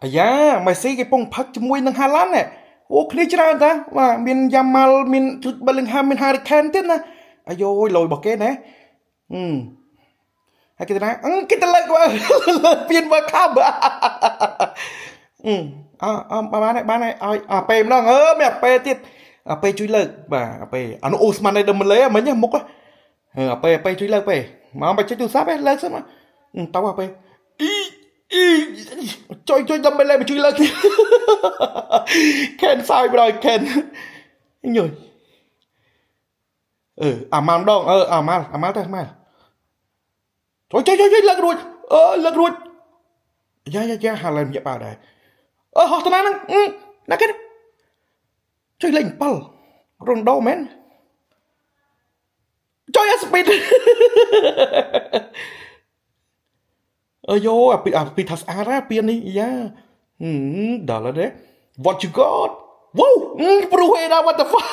អាយ៉ាមេស៊ីគេពងផឹកជាមួយនឹងហាឡាន់ណែអូគ្នាច្រើនតាបាទមានយ៉ាម៉ាល់មានជូតប៊លីងហាមមានហារីខេនទៀតណាអាយយលយរបស់គេណាហឹមហើយគេទៅណាអឺគេទៅលើកលើកពៀន World Cup អឺអអបានហើយបានហើយឲ្យអាពេម្ដងអឺមានអាពេទៀតអាពេជួយលើកបាទអាពេអានោះអូស្មានដេម៉ាឡេមិញមុខហ៎អាពេអាពេជួយលើកពេមកបើចុចទូរស័ព្ទឯងលើកសិនមកតោអាពេអ៊ីអ៊ីចុយចុយដេម៉ាឡេមកជួយលើកទៀតខេនសើចបណ្ដោយខេនញយអឺអាម៉ាល់ម្ដងអឺអាម៉ាល់អាម៉ាល់ទៅអាម៉ាល់ចុយចុយចុយលើករួចអឺលើករួចយ៉ាយ៉ាយ៉ាហាឡែមយ៉ាបាដែរ អឺហោះទៅណាហ្នឹងណាគេជួយលេខ7រ៉ូនដូមែនជួយអាស្ពីតអើយោអាពីអាពីថាស្អាតណាពីនេះយ៉ាដល់ហើយទេ What you got? Whoa ព្រោះឯណា what the fuck?